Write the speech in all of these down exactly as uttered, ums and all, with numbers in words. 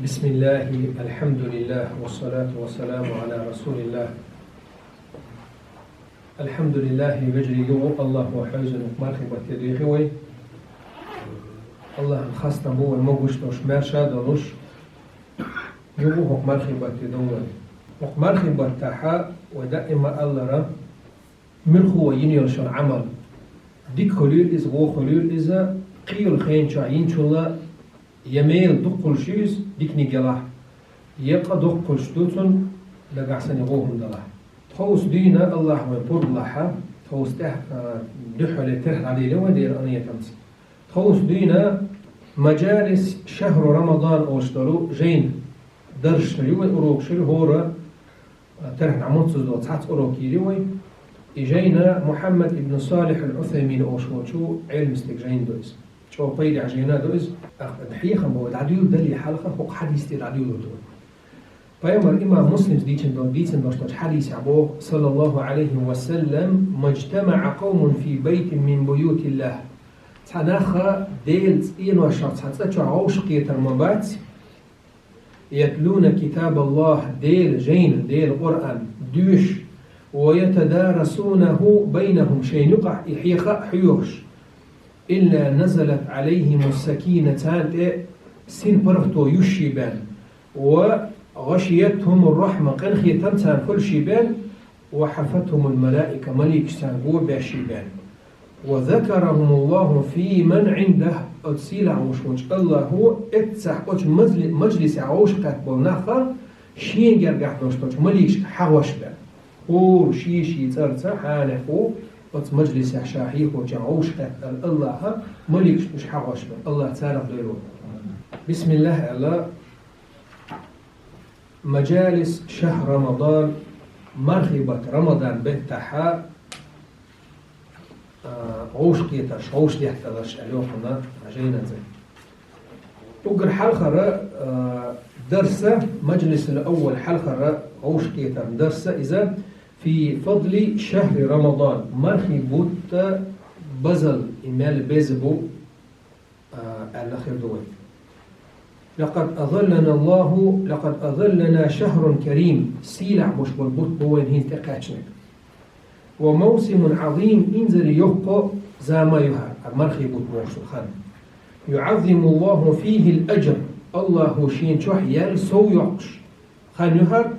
بسم الله، الحمد لله، والصلاة والسلام على رسول الله. الحمد لله, вежарий ва Аллах, хьоьзуш ву мархий бетта дехи вай. Аллахьан хастам бу вай могаш долуш, маьрша долуш, юха хӀокху мархий бетта довла. ХӀокху мархий беттахь вай даима аллара, муьлхха вай йина йолу шуна Ӏамал, дика хуьлийла иза, вон хуьлийла иза, кхин йолу хенан чохь йинчул а, я мела дукха хуьлуш ю иза диканиг ялахь, я къа доккха хуьлуш ду цунна, нагахь санна вон хӀума далахь. Тховса дуьйна Аллахьа вайн пурба лахь, тховса тӀехь, а, дуьххьале терхьна дӀадийла вай дера къинхетамца. Тховса дуьйна «Мажалис шахьру Рамадан» олуш долу жайна дарсаш ю вай, урокаш ю, хӀора, а, терхьна моццуза долу цхьацца урок йийр ю вай. И жайна Мухьаммад ибн Салихь ал-Усаймин олуш волчу Ӏелам стеган жайна ду иза. ЧӀогӀа пайдехь жайна ду иза. Ахь хьехам бо дӀадуьйла дале хьалха, хӀокху хьадис тӀе дӀадуьйлур ду вай. Пайхамар имам Муслимс дийцина до-, дийцина долуш долчу хьадисехь боху, саллаллаху Ӏалайхи ва саллам: «Мажтамаъа къавмун фи байтин мин буютиллах». Цхьа нах Делан цӀеношкахь цхьа цӀа чохь вовшахкхетар ма бац, «ятлуна китабаллах», Делан жайна, Делан Къуръан доьшуш, «ва ятадарасунаху байнахум», шайна юкъахь и хьеха а хьоьхуш, «илла назалат Ӏалайхимус сакина», царна тӀе син паргӀато юьсший бен, «ва гӀашиятхумур рахьма», къинхетам царна хуьлший бен, «ва хьафатхумул малаика», маликаш царна го бешший бен. «Ва закарахумуллаху фи ман Ӏиндах», оцу сийлахь волуш волчу Аллахо эццахь оцу мазли-, мажлисехь вовшахкхетта болу нах шена гергахь долуш долчу маликашка хьахош бен. ХӀора шен-шен цӀарца хьанехь ву оцу мажлисехь ша хьехочехь вовшахкхетта Аллаха маликашка уьш хьахош бен. Аллах царах дойла вай. Бисмиллах аьлла, «Мажалис шахьр Рамадан», мархий баттахь Рамадан беттахь, а, вовшахкхетарш, вовшахдетталарш аьлла йохуна жайнан цӀе. Уггар хьалхара, а, дарса, мажлисул аввал хьалхара вовшахкхетаран дарса иза, «фи фадли шахьри Рамадан», мархий бутта базал, и мел беза бу, а, аьлла хир ду вай. «Лакъад азаллана Аллаху, лакъад азаллана шахьрун карим», сийлахь болуш болу бутт бу вайна хӀинца тӀекхаьчнарг. «Ва мавсимун Ӏазим», инзаре йоккха зама ю хӀара, мархий бутт бохуш долу хан. «ЮӀаззимуллаху фихил ажр», Аллахо шена чохь ял сов йоккхуш хан ю хӀара,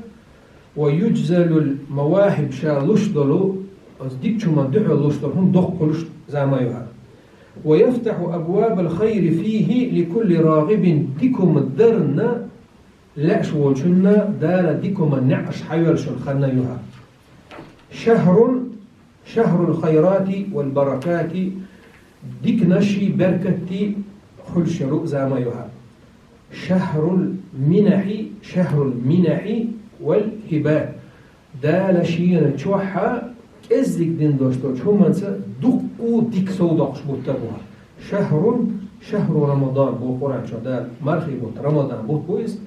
«ва юджзалул мавахиб», ша луш долу, оцу дикачу хӀуманна дуьхьал луш долу хӀума доккха хуьлуш зама ю хӀара. «Ва яфтахьу абвабал хайри фихи ликулли рагӀибин», дика хӀума дарна лаьаш волчунна Дала дика хӀуманна неӀарш хьайоьллуш йолу хан ю хӀара. «Шахьрун, шахьрул хайрати вал баракати», диканаши беркатти хуьлуш йолу зама ю хӀара. «Шахьрул минахьи, шахьрул минахьи вал хибат». Дала шена чохь кӀеззиг дина долуш долчу хӀуманца дуккха дика сов доккхуш бутт бу хӀара. «Шахьрун, шахьру Рамадан», боху Къуръан чохь Дала, мархий бутт, Рамадан бутт бу иза.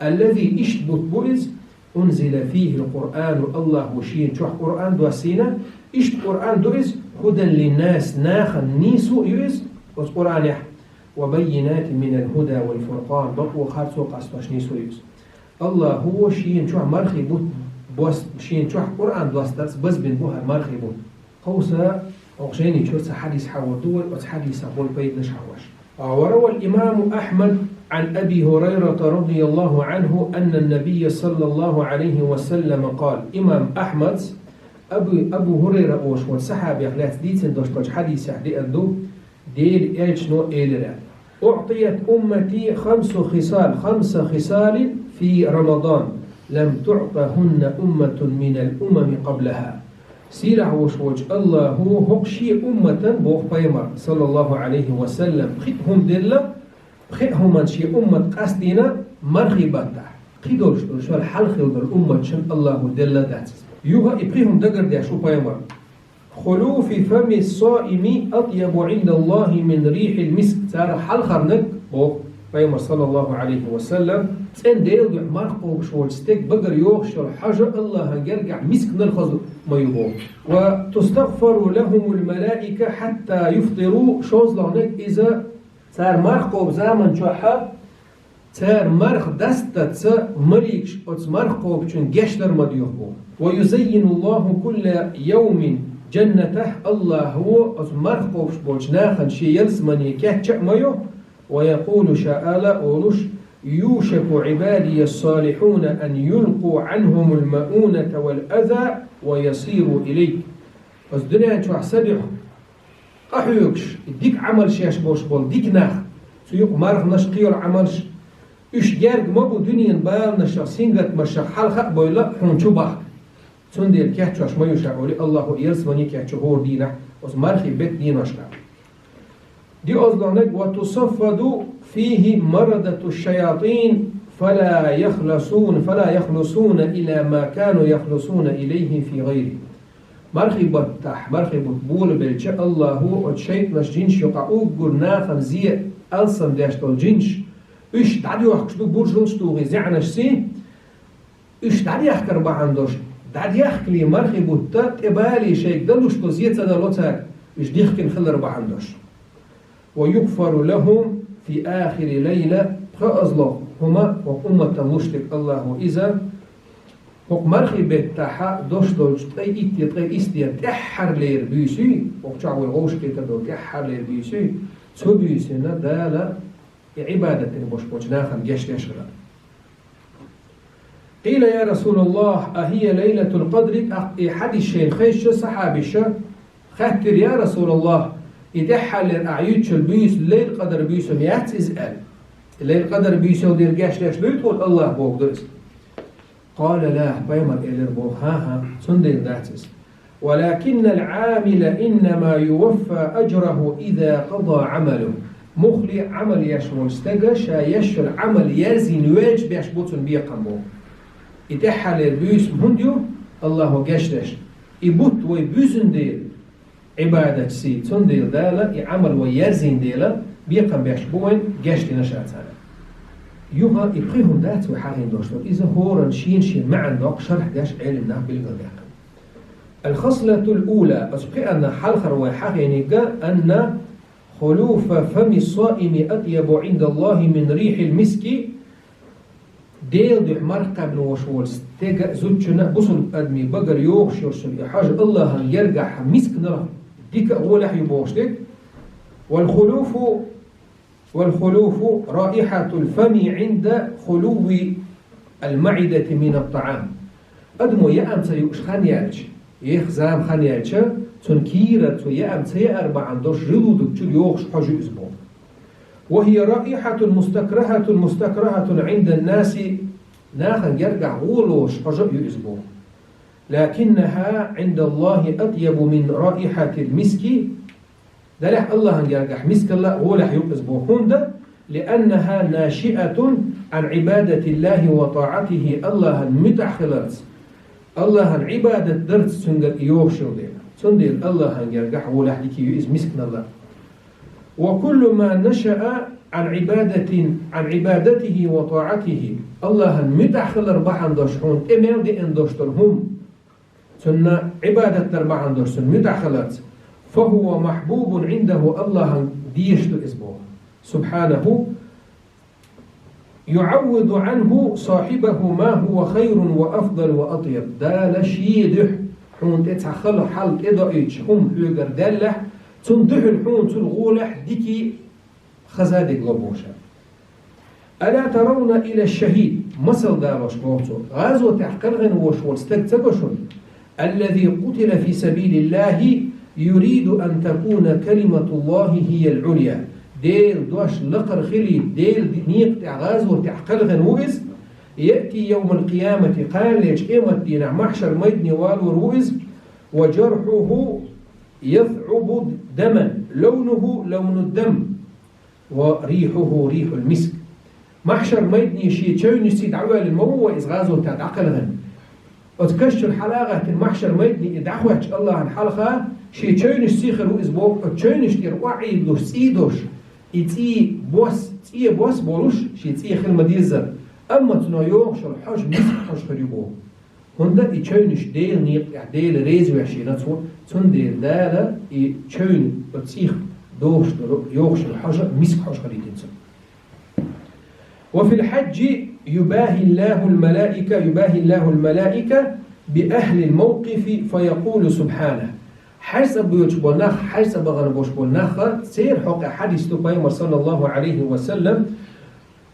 «Аллази», иштта бутт бу иза, «унзила фихил Къуръану», Аллахо шена чохь Къуръан доссийна, иштта Къуръан ду иза, «хӀудан линнас», нахана нийсо а ю иза оцу Къуръанехь, «ва баййинатин минал хӀуда вал фуркъан», бакъо харцо къастош нийсо ю иза. Аллахо шена чохь мархий бутт бос-, шена чохь Къуръан достарца базбина бу хӀара мархий бутт. Кхуза оха жайни чуьра цхьа хьадис хьахор ду вай, оцу хьадисах болу пайданаш хьахош. وروى الإمام أحمد عن أبي هريرة رضي الله عنه أن النبي صلى الله عليه وسلم قال. Имам Ахьмада Абу, Абу Хурайра олуш волчу сахьабех лаьцна дийцина долуш долчу хьадисехь деана ду, Делан элчано элира: «أعطيت أمتي خمس خصال، خمس خصال في رمضان لم تعطهن أمة من الأمم قبلها». Сийлахь волуш волчу Аллахо хӀокху шен умматан, боху пайхамар, саллаллаху Ӏалайхи ва саллам, пхи хӀума делла, пхи хӀуманна шен уммат къастийна мархий баттахь. Кхидолуш долу шуна хьалха хилла долу умматашна Аллахо делла дац иза. Юха и пхи хӀума дагардеш ву пайхамар. «خلوف فم الصائم أطيب عند الله من ريح المسك». Царах хьалхарниг, боху пайхамар, саллаллаху Ӏалайхи ва саллам, цӀена Делан дуьхьа марха кхобуш волчу стеган багара йогӀуш йолу хьожа Аллахьан гергахь мискнал хаза ма ю, боху. «وتستغفر لهم الملائكة حتى يفطروا». ШозлагӀниг иза цара марха кхобу заман чохь Цара марха дастацца маликаш оцу марха кхобучун гечдар ма доьху боху. ويزين الله كل يوم جنته, Аллахо оцу марха кхобуш болчу нахана шен ялсамане кечъян а ма йо, ويقول, ша ала а олуш: يوشك عبادي الصالحون أن يلقوا عنهم المؤونة والأذى ويصيروا إليك. Оцу дуьнен чохь са дуьхьа къахьоьгуш, и дика Ӏамалш еш болуш болу дика нах, цу юкъа марханаш, кхийолу Ӏамалш, уьш герга ма бу дуьненан баланашах, сингаттамашах хьалха а бевлла хьуна чу бахка. Цундела кечъеш ма ю ша олий, Аллахо ялсамане кечъю хӀора дийнахь, оцу мархийн беттан деношкахь. Диъазлонаг: وتصفد فيه مردة الشياطين فلا يخلصون، فلا يخلصون إلى ما كانوا يخلصون إليه في غيره. Мархийн баттахь, мархийн бутт болабелча, Аллахо оцу шайтӀанаш, жинаш юкъахь уггар нахана зен алсам деш долу жинаш, уьш дӀадоьхкуш ду буржалш тухий зеӀанашций, уьш дӀадехкар бахьана долуш, дӀадехкале мархийн бутта тӀебале шайга далуш долу зен ца дало цара, уьш дихкина хилар бахьана долуш. ويغفر لهم في آخر ليلة, пхоьазло хӀума хӀокху умматан луш дерг Аллахо иза, хӀокху мархийн беттахьа дош долчу ткъе итт я ткъе исс ден тӀаьххьарлера буьйсий, хӀокху чохь вай гӀовшахкхетар долу тӀаьххьарлера буьйсий, цу буьйсина Дала и Ӏибадат дина болуш болчу нахана гечдеш хилар. قيل يا رسول الله أهي ليلة القدر؟ ТӀаккха и хьадис шайна хезча, сахьабаша хаьттира: «Я Расулаллах, и тӀаьххьарлера ахь юьйцучу буьйса Лайлатул-Къадр буьйса яц иза?» – аьлла. И Лайлатул-Къадр буьйсал дийр гечдеш дуй тхуна Аллах боху ду иза. قال لا, пайхамар элира боху: «ХӀан-хӀа, цундела дац иза». ولكن العامل إنما يوفى أجره إذا قضى عمله. Муххале а Ӏамал еш волу стага ша еш йолу Ӏамал ерзийна ваьлча беш бу цунна бекхам боху. И тӀаьххьарлера буьйса хӀунда ю Аллахо гечдеш? И бутт вай буьзна дела, Ӏибадатций, цундела Дала и Ӏамал вай ерзийна дела, бекхам беш бу вайн гечдина ша царна. Юха и пхи хӀума дац вай хьахийна долуш долу. Иза хӀоранна шена-шена маьӀна доккху шархь деш Ӏелимнаха билгалдаьккхина. الخصلة الأولى, оцу пхиъанна хьалхара вай хьахийнарг, أن خلوف فم الصائم أطيب عند الله من ريح المسك. Делан дуьхьа марха кхаьбна волуш волу стеган а, зудчунна а, бусалба адамийн багара йогӀуш йолуш йолу и хьожа Аллахьан гергахь мисканал дика а, гӀолехь а ю бохуш дерг. والخلوف والخلوف رائحة الفم عند خلو المعدة من الطعام. Адамо яам ца юуш хан яьлча, еха зама хан яьлча, цунна кийрара цо яам ца яар бахьана долуш желудок чуьра йогӀуш хьожа ю иза боху. وهي رائحة مستكرهة مستكرهة عند الناس, нахана гергахь гӀо лоруш хьожа а ю иза боху. لكنها عند الله أطيب من رائحة المسك. Делахь Аллахьан гергахь мискал а гӀолехь ю иза боху. ХӀунда? لأنها ناشئة عن عبادة الله وطاعته, Аллахьан муьтӀахь хиларца, Аллахьан Ӏибадат дарца цуьнгара и йогӀуш йолу дела. Цундела Аллахьан гергахь гӀолехь дика ю иза мисканал а. وكل ما نشأ عن عبادة عن عبادته وطاعته, Аллахьан муьтӀахь хилар бахьана долуш хьуна тӀе мел деана долуш долу хӀума, цунна Ӏибадат дар бахьана долуш цунна муьтӀахь хиларца, فهو محبوب عنده, Аллахьан дезаш ду иза боху. سبحانه يعوض عنه صاحبه ما هو خير وأفضل وأطيب. Дала шен дуьхьа хьуна тӀе цхьа хала хьал тӀедоуьйтуш хӀума хьоьгара даьллехь, цунна дуьхьал хьуна цунна гӀолехь дикий хаза дерг ло боху ша. ألا ترون إلى الشهيد, масал далош боху цо, гӀазотехь кхелхина волуш волу стаг ца го шуна? الذي قتل في سبيل الله يريد أن تكون كلمة الله هي العليا. Делан дош лакхара хилийта, Делан ди-, некъа тӀехь гӀазотехь кхелхина ву иза. يأتي يوم القيامة, кханалечу къематдийнахь махьшар майдане валор ву иза. وجرحه يثعب دما، لونه لون الدم، وريحه ريح المسك. Махьшар майдане шен чевнашций дӀавоьллина ма ву вай иза гӀазотехь дӀакхелхина. Оцу каш чуьра хьала а гӀаттина махьшар майдане и дӀахоьттуш Аллахьан хьалха, шен чевнашций хир ву иза боху, оцу чевнаш тӀера охьаӀийдалуш цӀий долуш, и цӀий бос, цӀе бос болуш, шен цӀе хила ма-деззара, амма цунах йогӀуш йолу хьожа миска хьожа хир ю боху. ХӀунда и чевнаш Делан некъа тӀехь Дела реза веш йина цо, цундела Дала и чевнаш оцу цӀийх дохуш долу йогӀуш йолу хьожа миска хьожа хилийтина цунна. وفي الحج يباهي الله الملائكة، يباهي الله الملائكة بأهل الموقف فيقول سبحانه. Хьажцӏа боьдуш бола нах, хьажцӏа бахана болуш бола нах, церан хьокъехь хьадис ду, Пайхамар, саллаллаху Ӏалайхи ва саллам,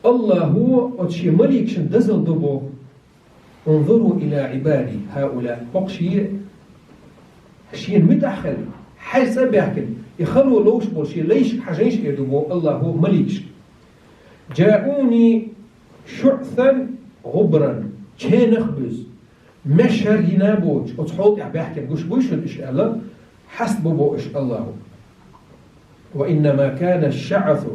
Аллахо оцу шен маликашна дозалла до боху: انظروا إلى عبادي هؤلاء. ХӀокху шен, шена муьтӀахь хилла, хьажцӀа а баьхкина, и хало ловш болу шен лайшка хьажийша, эр ду боху Аллахо маликашка. جاءوني شعثا غبرا, ченах буьзна, меш шар йина а боцуш, оцу хьол тӀехь баьхкина гуш буй шуна уьш аьлла, хьаста бо боху уьш Аллахо. وإنما كان الشعث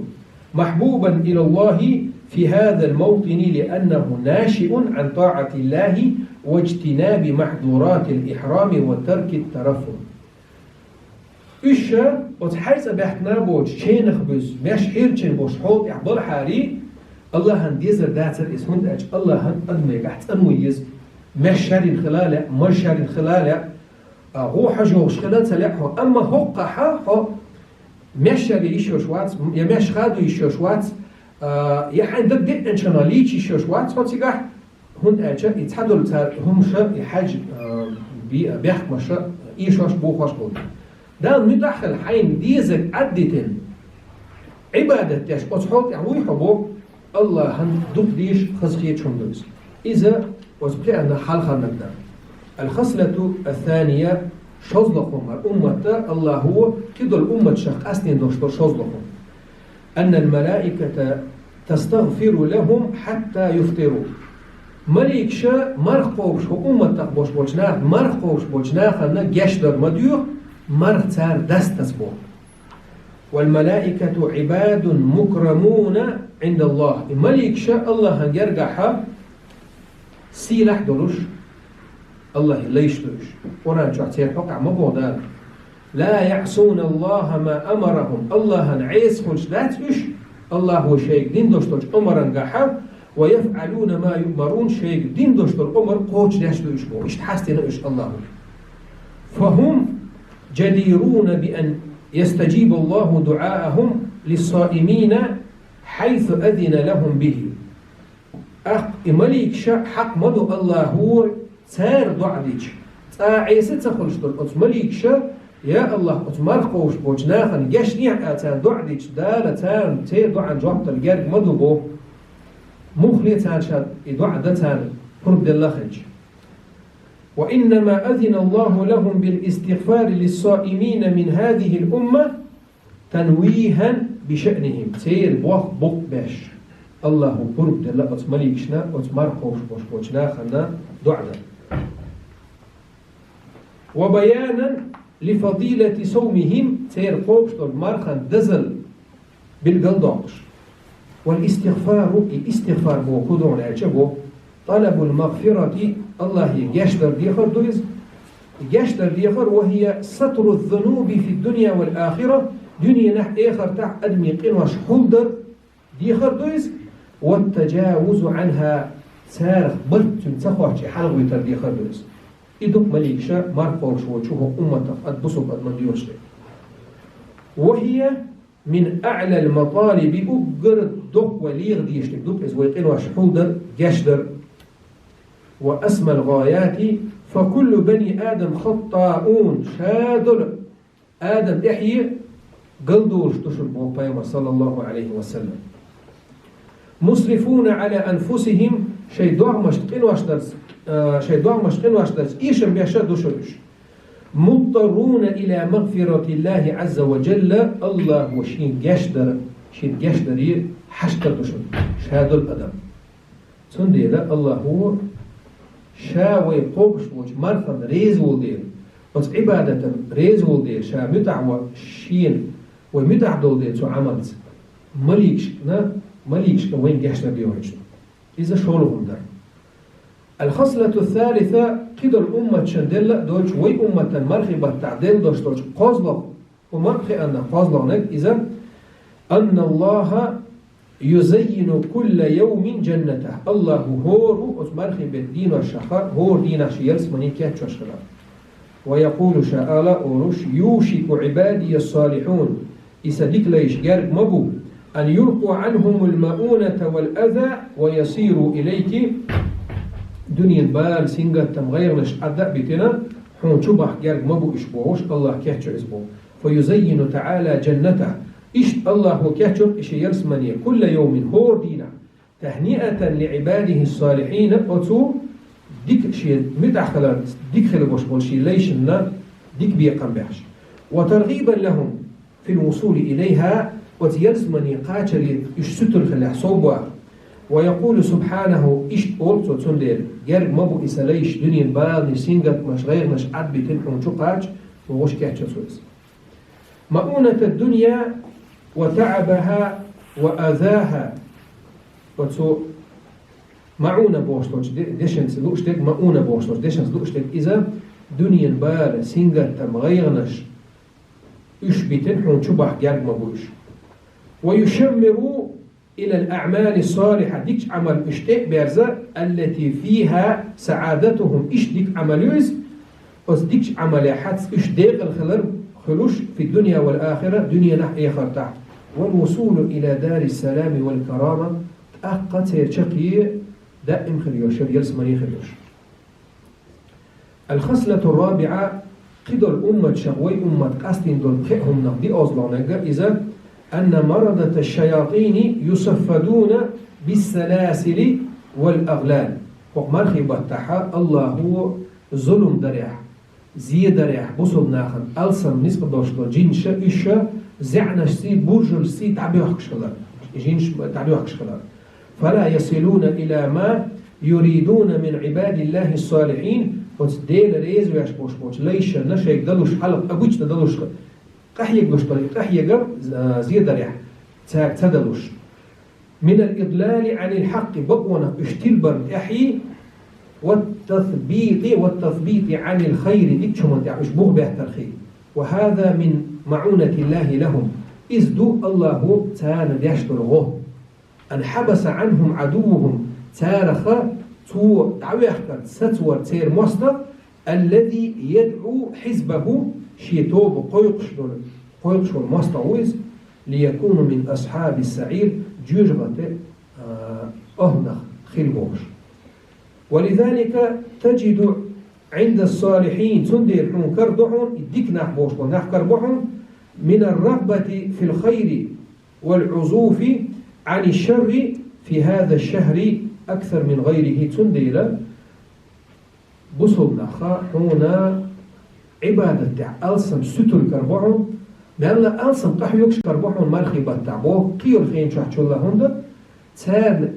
محبوبا إلى الله في هذا الموطن لأنه ناشئ عن طاعة الله واجتناب محظورات الإحرام وترك الترفه. Уьш оцу хьажцӀа баьхкина а боцуш, ченах буьзна, меш хьерчина болуш хьол тӀехь балахьарий, Аллахьан дезар дацара иза, хӀунда аьлча Аллахьан адамехь цӀано еза, меш шарйина хила а лаьа, маж шарйина хила а лаьа, а, гӀо хьожа йогӀуш хила а ца лаьа хьо. Амма хӀокхахь хьо меш шаръе йиш йолуш вац, я меш хадо йиш йолуш вац, а, я хьайн даг деъначунах лийча йиш йолуш вац хьо цигахь, хӀунда аьлча и цхьадолу цара хӀумаш, и хьаьж, а, бе-, бехкамаш эшош, бохош болу. Далла муьтӀахь а хилла, хьайна дезарг Ӏаддитина, Ӏибадат деш оцу хьол тӀехь вуй хьо боху, Аллахьан дукха дезаш, хазахеташ хӀума ду иза. Иза оцу пхеанна хьалхарниг дара. الخصلة الثانية, шозлагӀа хӀума, хӀара умматта Аллахо кхидолу умматашах къастийна долуш долу шозлагӀа хӀума. أن الملائكة تستغفر لهم حتى يفطروا. Маликаша марха кхобуш хӀокху умматах болуш болчу нахана, марха кхобуш болчу нахана гечдар ма доьху, марха цара дастаза боху. والملائكة عباد مكرمون عند الله. И маликаша Аллахьан гергахь сийлахь долуш, Аллахьан лайш ду уьш. Къуръан чохь церан хьокъехь ма боху Дала: لا يعصون الله ما أمرهم. Аллахьан Ӏеса хуьлуш дац уьш, Аллахьо шайга дина долуш долчу омарангахь, ويفعلون ما يؤمرون, шайга дина долуш долу омар кхочушдеш ду уьш боху. Иштта хьастийна уьш Аллахьо. فهم جديرون بأن يستجيب الله دعاءهم للصائمين حيث أذن لهم به. ТӀаккха и маликаша хьакъ ма ду Аллахьо цара доӀа дича, цкъа а Ӏеса ца хуьлуш долу оцу маликаша, я Аллахь, оцу марха кхобуш болчу нахана гечдехьа аьлла царна доӀа дича, Дала царна, церан доӀан жоп дала герга ма ду боху. Муххале а царна ша и доӀа дан царна пурба делла а хилча. وإنما أذن الله لهم بالاستغفار للصائمين من هذه الأمة تنويها بشأنهم. Церан боху букъ беш, Аллахьо пурба делла оцу маликашна, оцу марха кхобуш болуш болчу нахана доӀа дан. وبيانا لفضيلة صومهم, церан кхобуш долу мархан дозалла билгалдоккхуш. والاستغفار, и истигъфар боху хӀун ду аьлча боху: طلب المغفرة, Аллахье гечдар дехар ду иза. Гечдар дехар, وهي ستر الذنوب في الدنيا والآخرة, дуьненахь, эхартахь адамийн къинош хьулдар дехар ду иза, والتجاوز عنها, царах барт цуьнан ца хоттуш хьалагӀойтар дехар ду иза. И ду-кх маликаша марха кхобуш волчу хӀокху умматах, ад бусулба адаман доьхуш дерг. وهي من أعلى المطالب, уггар доккха вай леха дезаш дерг ду-кх иза, вай къинош хьулдар, гечдар. وأسمى الغايات, فكل بني آدم خطاؤون, ша долу Адам тӀаьхье галдолуш ду шуна боху Пайхамар, саллаллаху Ӏалайхи ва саллам. مسرفون على أنفسهم, шайн догӀмашна къинош дарца, а, шайн догӀмашна къинош дарца эшам беш а ду шуна уьш. مضطرون إلى مغفرة الله عز وجل, Аллахьо шен гечдар, шен гечдаре хьаштар ду шуна, ша долу адам. Цундела Аллахьо ша вай кхобуш волчу мархана реза волу дела, оцу Ӏибадатана реза волу дела, ша муьтӀахь ван шена, вай муьтӀахь долу дела цу Ӏамалца, маликашкана, маликашкана вайна гечдар доьхуьйтуш ду. Иза шолгӀа хӀума дара. الخصلة الثالثة, кхидолу умматашна делла а доцуш, вай умматан мархи баттахь делла долуш долчу кхозлагӀа хӀума, кхианна кхозлагӀниг иза: أن الله يزين كل يوم جنته. Аллахьо хӀора оцу мархи беттан дийношха, хӀора дийнахь шен ялсамани кечъеш хилар. ويقول, ша ала а олуш: يوشك عبادي الصالحون. И сан дика лайш герга ма бу, أن يلقوا عنهم المؤونة والأذى ويصيروا إليك. Дуьнен бала, сингаттам, гӀайгӀанаш Ӏа а битина, хьуна чу бахка герга ма бу уьш бохуш, АллахӀа кечйо иза боху. فيزين تعالى جنته. Иштта АллахӀа кечйо и шен ялсамани كل يوم, хӀора дийнахь, تهنئة لعباده الصالحين, оцу дика шен муьтӀахь хилар, дика хила болуш болу шен лайшна дика бекхам беш. وترغيبا لهم في الوصول إليها, оцу ялсамани кхачаре уьш сутара хилахь совбохуш. ويقول سبحانه, иштта олу цо цундела: герга ма бу и сан лайш, дуьнен баланаш, сингаттамаш, гӀайгӀанаш Ӏа а битина хьуна чу кхача, бохуш кечйо цо иза. مؤونة الدنيا وتعبها وأذاها. Оцу маӀуна бохуш долчу де-, дешанца лууш дерг, маӀуна бохуш долчу дешанца лууш дерг иза, дуьнен бала, сингаттам, гӀайгӀанаш уьш битина хьуна чу бахка герга ма бу уьш. ويشمر إلى الأعمال الصالحة, дикачу Ӏамална уьш тӀе а берза, التي فيها سعادتهم, иштта дика Ӏамал ю иза, оцу дикачу Ӏамалехь уьш декъала хилар хуьлуш, في الدنيا والآخرة, дуьненахь а, эхартахь а. والوصول إلى دار السلام والكرامة, тӀаккха церан чаккхе даим хир йолуш, ялсамани хир йолуш. الخصلة الرابعة, кхидолу умматашах вай уммат къастийна долу пхеа хӀуманах диозлонега иза, أن مردة الشياطين يصفدون بالسلاسل والأغلال. ХӀокху мархийн баттахь АллахӀа зулам дарехь, зе дарехь бусалба нахана алсам ницкъ долуш долу жинаш, уьш зӀенашций, буржалшций дӀабоьхкуш хилар. Жинаш дӀабоьхкуш хилар. فلا يصلون إلى ما يريدون من عباد الله الصالحين, оцу Дела реза веш болуш болчу лайшна шайга далуш хьалха обычно далуш къахьега долуш долу къахьегар, а, зе дарехь, цаьрга ца далуш. من الإضلال عن الحق, бакъонах уьш тилбарна тӀехь, والتثبيط، والتثبيط عن الخير, дикачу хӀуманна тӀехь уьш буха беттарх. وهذا من معونة الله لهم, иза ду АллахӀа царна деш долу гӀо. أن حبس عنهم عدوهم, царах цо дӀавехкарца сацавар церан мостагӀа, الذي يدعو حزبه, шен тоба кхойкхуш долу, кхойкхуш волу мостагӀа ву иза, ليكونوا من أصحاب السعير, жоьжахатин, а, охӀланах хила бохуш. ولذلك تجد عند الصالحين, цундела хьуна карадо хьуна, и дика нах бохуш болу нах карабо хьуна, من الرغبة في الخير والعزوف عن الشر في هذا الشهر أكثر من غيره. Цундела бусалба нах хьуна Ӏибадат тӀехь алсам суьтур карабо хьуна, мелла алсам къахьоьгуш карабо хьуна мархийн баттахь боху, кхийолу хенан чохь чулла, хӀунда царна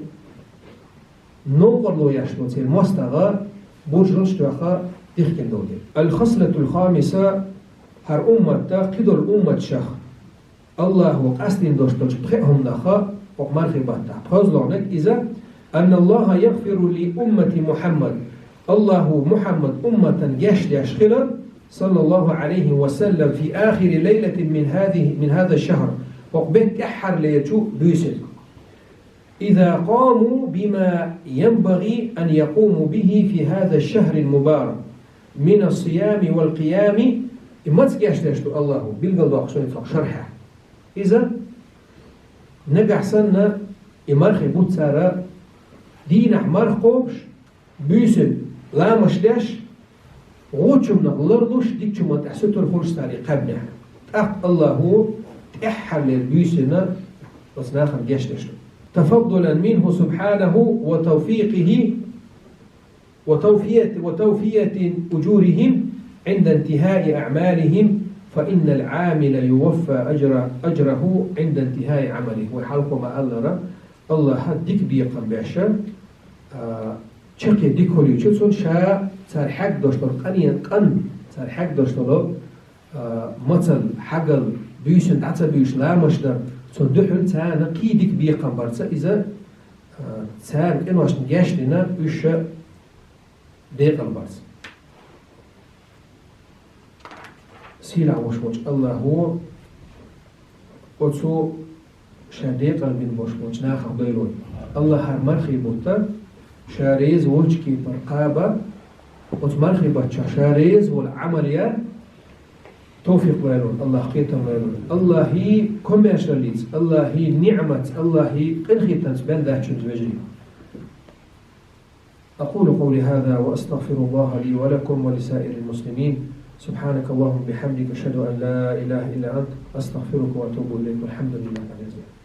новкъарло еш долу церан мостагӀа буржалш тоьхна дихкина долу дела. الخصلة الخامسة, хӀара умматах, кхидолу умматашах АллахӀа къастийна долуш долчу пхеа хӀуманах хӀокху мархийн баттахь пхозлагӀниг иза, أن الله يغفر لأمة محمد, АллахӀа Мухьаммад умматана гечдеш хилар, صلى الله عليه وسلم, في آخر ليلة من هذه، من هذا الشهر, хӀокху беттан тӀаьххьарлерчу буьйсанна. إذا قاموا بما ينبغي أن يقوموا به في هذا الشهر المبارك من الصيام والقيام. И маца гечдеш ду АллахӀа, билгалдоккхуш вайн цхьа шархьехь. Иза, нагахь санна и мархий бутт цара дийнахь марха кхобуш, буьйсанна ламаш деш, гӀочунах ларлуш, дикачу хӀуманна тӀехь суьтур хуьлуш цара и кхаьбнехь. ТӀаккха АллахӀа тӀаьххьарлера буьйсанна оцу нахана гечдеш ду. تفضلا منه سبحانه وتوفيقه وتوفية، وتوفية أجورهم عند انتهاء أعمالهم، فإن العامل يوفى أجر، أجره عند انتهاء عمله. Вай хьалха ма-аллара, АллахӀа дика бекхам беш, а, чаккхе дика хуьлийча, цунна ша цара хьегдош долу къане-, къан, цара хьегдош долу, а, мацалла, хьагалла, буьйсанна дӀа ца буьйш ламаш дар, цунна дуьхьал царна кхин дика бекхам барца иза, а, царна къиношна гечдина уьш декъал барца. Сийлахь волуш волчу АллахӀа оцу ша декъал бина болуш болчу нахах дойла вай. АллахӀа хӀара мархий бутт ша реза волчу кепара кхаба, оцу мархий баттахь ша реза волу Ӏамал яр, Тавфикъ лойла вайна, Аллахӏа кхетам лойла вайна. Аллахӏа комаьршаллица, Аллахӏа ниӏматца, Аллахӏа къинхетамца бен дац вежарий. أقول قولي هذا وأستغفر الله لي ولكم ولسائر المسلمين. سبحانك اللهم وبحمدك، أشهد أن لا إله إلا أنت، أستغفرك وأتوب إليك. والحمد لله رب العالمين.